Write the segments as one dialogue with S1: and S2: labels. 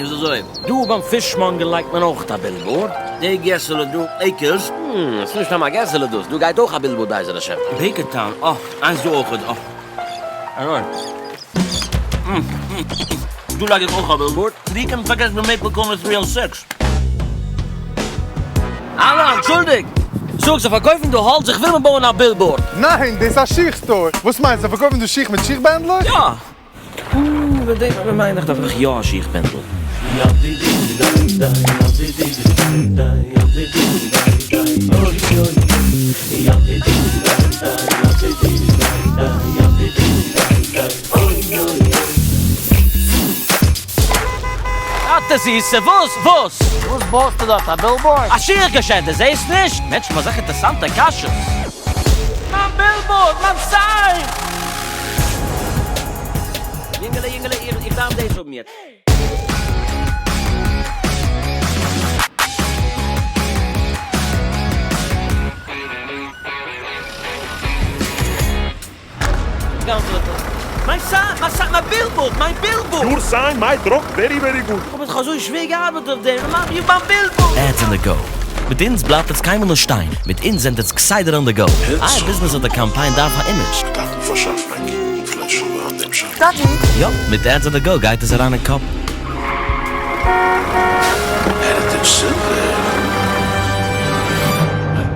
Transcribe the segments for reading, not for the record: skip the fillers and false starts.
S1: איז אזוי, דא ביים פישמאנגער לייגט מען אויך א billboard? די געסעלע דא, עיקערס. הממ, ס'נישט סתם א געסעלע דאס, דא גייט אויך א billboard בעזר השם. בעיקער טאון, אה, איינס דא אויכעט, אה. אזוי. הממ, דא לייג איך אויך א billboard. ווי קען מען פארגעסן פון Maple corner three oh six? האלא, אנטשולדיגט! זאג, זיי פארקויפן דא האלץ? איך וויל מיר בויען א billboard.
S2: ניין, דאס איז א שיך store. וואס מיינסט, זיי פארקויפן דא שיך מיט שיך בענדלעך?
S1: יא! ווען דעם אבער מיין איך דארף איך יא א שיך בענדל. טאטע זיסע, וואס? וואס?
S3: וואס בויסטו דארט? א billboard?
S1: א שיך געשעפט, דו זעסט נישט? מענטשן האבן אזעלכע אינטערסאנטע קשיות. מיין billboard! מיין sign! יונגעלע יונגעלע איך דארף דאס האבן יעצט. מיין sign! מיין sign! מיין billboard! מיין billboard!
S4: Your sign my truck very very good.
S1: איך האב זיך אזוי שווער געארבעט אויף דעם, מיין billboard! Ads on the go. מיט אונז בלייבט עטס קיינמאל נישט שטיין, מיט אונז זענט עטס כסדר on the go. אייער ביזנעס אדער קאמפיין דארף א image.
S5: מיר דארפן פארשאפן א גוטן פלעשל וויין דעם שבת.
S6: טאטי!
S1: יא, מיט Ads on the go גייט עס אריין אין קאפ.
S5: Heritage Silver,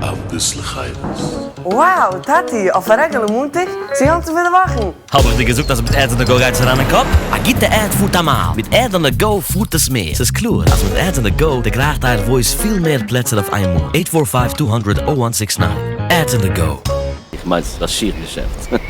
S5: אביסל חירות.
S6: Wow, טאטי, אויף א רעגולער מאנטאג צו גאנצע פון די וואכן.
S1: האב איך דיר געזאגט אז מיט Ads on the go גייט עס אריין אין קאפ? א גוטע ad פארט א מייל, מיט Ads on the go פארט עס מער. ס'איז קלאר אז מיט Ads on the go דערגרייכט אייער voice פיל מער פלעצער אויף איינמאל. eight four five two hundred oh one six nine. Ads on the go. איך מיין ס'איז א שיך געשעפט.